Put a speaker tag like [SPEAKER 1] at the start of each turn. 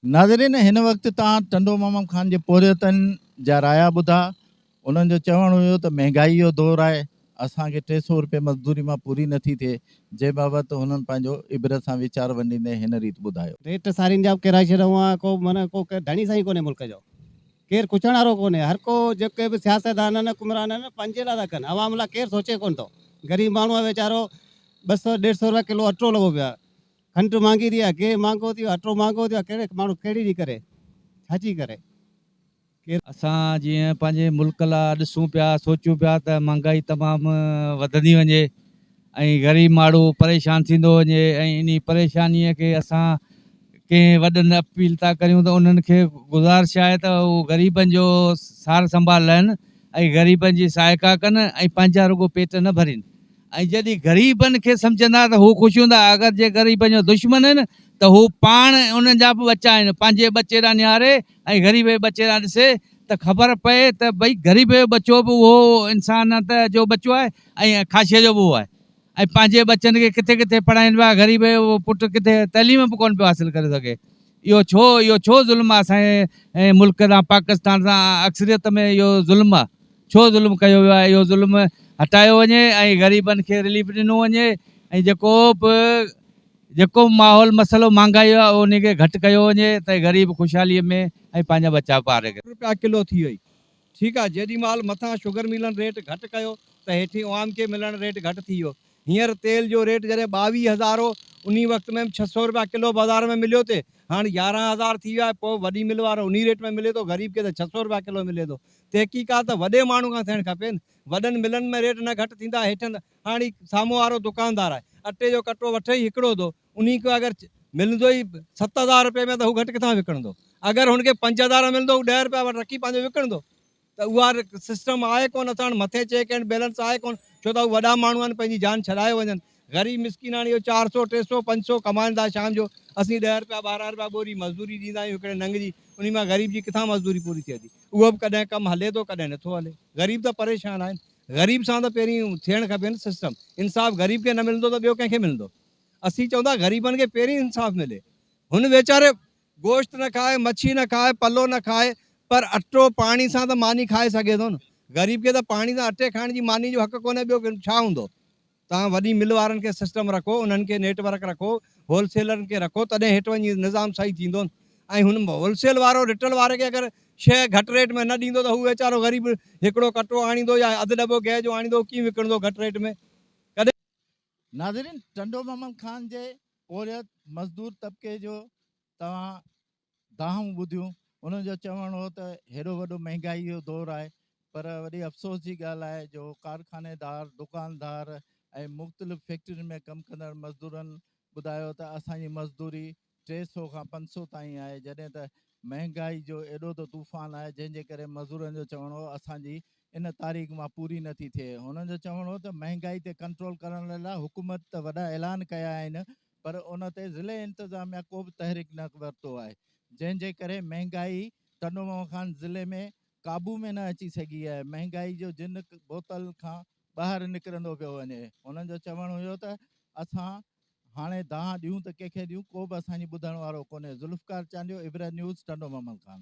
[SPEAKER 1] ناظرين هن وقت توهان ٽنڊو محمد خان جي پورهيتن جا رايا ٻڌا انهن جو چوڻ هيو ته مهنگائي جو دور آهي اسان کي 300 روپيه مزدوري مان پوري نٿي ٿئي جنهن بابت هنن پنهنجو عبرت سان ويچار ونڊيندي هن ريت ٻڌايو.
[SPEAKER 2] ريٽ سارين جا به ڪيرائي ڇڏيا هئا ڪو معنيٰ ڪو ڌڻي سائين ڪونهي ملڪ جو ڪير ڪڇڻ وارو ڪونهي هر ڪو جيڪي به سياستدان آهن حڪمران آهن پنهنجي لاء ٿا ڪن عوام لاء ڪير سوچي ڪونه ٿو غريب ماڻهو آهي ويچارو ٻه سو ڏيڍ سو روپيا ڪلو اٽو لڳو پيو آهي کنڊ مھانگي ٿي آ، گيھ مھانگو ٿي ويو، اٽو مھانگو ٿي ويو، ڪهڙي ماڻهو ڪهڙي جي ڪري، ڇا جي ڪري؟
[SPEAKER 3] ڪير. اسان جيئن پنهنجي ملڪ لا ڏسون پيا سوچيون پيا ته مھانگائي تمام وڌندي وڃي ۽ غريب ماڻهو پريشان ٿيندو وڃي ۽ انهي پريشاني کي اسان ڪنهن وڏن اپيل ٿا ڪريون ته انهن کي گذارش آهي ته هو غريبن جو سار سنڀال لهن ۽ غريبن جي سهائڪا ڪن ۽ پنهنجا رڳو پيٽ نه ڀرين ۽ جڏهن غريبن کي سمجهندا ته هو خوش هوندا، اگر جي غريبن جو دشمن آهن ته هو پاڻ انهن جا به ٻچا آهن، پنهنجي ٻچي ڏانهن نهاري ۽ غريب جي ٻچي ڏانهن ڏسي ته خبر پئي ته ڀئي غريب جو ٻچو به اهو انسانيت جو ٻچو آهي ۽ خاشي جو به اهو آهي ۽ پنهنجي ٻچن کي ڪٿي ڪٿي پڙهائين پيا، غريب جو پٽ ڪٿي تعليم به ڪونه پيو حاصل ڪري سگهي، اهو ڇو اهو ڇو ظلم آهي اسان جي ملڪ سان پاڪستان سان اڪثريت ۾ اهو ظلم آهي. ڇو ظلم ڪيو ويو آهي اهو ظلم هٽايو وڃي ۽ غريبن کي رليف ڏنو وڃي ۽ جيڪو به جيڪو به ماحول مسئلو مھانگائي جو آهي انهي کي گهٽ ڪيو وڃي ته غريب خوشحالي ۾ ۽ پنهنجا ٻچا پاري.
[SPEAKER 4] روپيا ڪلو ٿي وئي ٺيڪ آ جيڏي مهل مٿان شگر ملن ريٽ گهٽ ڪيو ته هيٺين عوام کي ملڻ ريٽ گهٽ ٿي ويو هينئر تيل جو ريٽ جڏهن 22 هزار هو انهي وقت ۾ به 600 روپيا ڪلو بازار ۾ مليو ٿي هاڻ 11 هزار ٿي ويو آهي پوء وڏي مل وارو انهي ريٽ ۾ ملي ٿو غريب کي ته 600 روپيا ڪلو ملي ٿو تحقيقات ته وڏي ماڻهو کان ٿيڻ کپي نه، وڏن ملن ۾ ريٽ نه گهٽ ٿيندا هيٺن هاڻ هي سامهون وارو دڪاندار آهي اٽي جو ڪٽو وٺي ئي هڪڙو ٿو انهي کي اگر ملندو ئي 7000 روپئي ۾ ته هو گهٽ ڪٿان وڪڻندو اگر هن کي 5000 ۾ ملندو هو ڏهه روپيا وٽ رکي پنهنجو وڪڻندو ته اها سسٽم آهي ڪونه اسان وٽ مٿي چيڪ اينڊ بيلنس آهي ڪونه ڇو ته هو وڏا ماڻهو آهن پنهنجي جان ڇڏايو وڃن غريب مسڪين هاڻي اهو چار سو، ٽي سو، پنج سو ڪمائن ٿا شام جو اسين ڏهه رپيا ٻارهن رپيا ٻوري مزدوري ڏيندا آهيون هڪڙي ننگ جي انهي مان غريب جي ڪٿان مزدوري پوري ٿئي ٿي اهو به ڪڏهن ڪم هلي ٿو ڪڏهن نٿو هلي غريب ته پريشان آهن غريب سان ته پهرين ٿيڻ کپي نه سسٽم انصاف غريب کي نه ملندو ته ٻيو ڪنهن کي ملندو اسين چون ٿا غريبن کي پهرين انصاف ملي هن ويچاري گوشت نه کائي مڇي نه کائي پلو نه کائي پر اٽو پاڻي سان ته ماني کائي سگهي ٿو نه غريب کي ته پاڻي سان اٽي کائڻ جي ماني جو حق ڪونهي ٻيو ڇا هوندو توهان وڏي مل وارن کي سسٽم رکو انهن کي نيٽ ورڪ رکو هول سيلرن کي رکو تڏهن هيٺ وڃي نظام صحيح ٿيندو ۽ هن هول سيل وارو ريٽل واري کي اگر شيء گهٽ ريٽ ۾ نه ڏيندو ته هو ويچارو غريب هڪڙو ڪٽو آڻيندو يا اڌ ڏٻو گيهه جو آڻيندو ڪيئن وڪڻندو گهٽ ريٽ ۾ ڪڏهن
[SPEAKER 1] ناظرين ٽنڊو محمد خان جي پورهيت مزدور طبقي جو توهان دانهون ٻڌيون، انهن جو چوڻ هو ته هيڏو وڏو مهنگائي جو دور آهي پر وڏي افسوس جي ڳالهه آهي جو ڪارخانيدار، دڪاندار ۽ مختلف فيڪٽرين ۾ ڪم ڪندڙ مزدورن ٻڌايو ته اسان جي مزدوري 300 کان 500 تائين آهي جڏهن ته مهنگائي جو ايڏو ته طوفان آهي جنهن جي ڪري مزورن جو چوڻ هو اسان جي ان تاريخ مان پوري نه ٿي ٿئي هنن جو چوڻ هو ته مهنگائي تي ڪنٽرول ڪرڻ لاء حڪومت ته وڏا اعلان ڪيا آهن پر ان تي ضلعي انتظاميا ڪو به تحرڪ نه ورتو آهي، جنهن جي ڪري مهنگائي ٽنڊو محمد خان ضلعي ۾ قابو ۾ نه اچي سگهي آهي، مهنگائي جو جن بوتل کان ٻاهر نڪرندو پيو وڃي، هنن جو چوڻ هيو ته اسان هاڻي دانهن ڏيون ته ڪنهن کي ڏيون، ڪو به اسان جي ٻڌڻ وارو ڪونهي، ذوالفقار چانڊيو، عبرت نيوز، ٽنڊو محمد خان.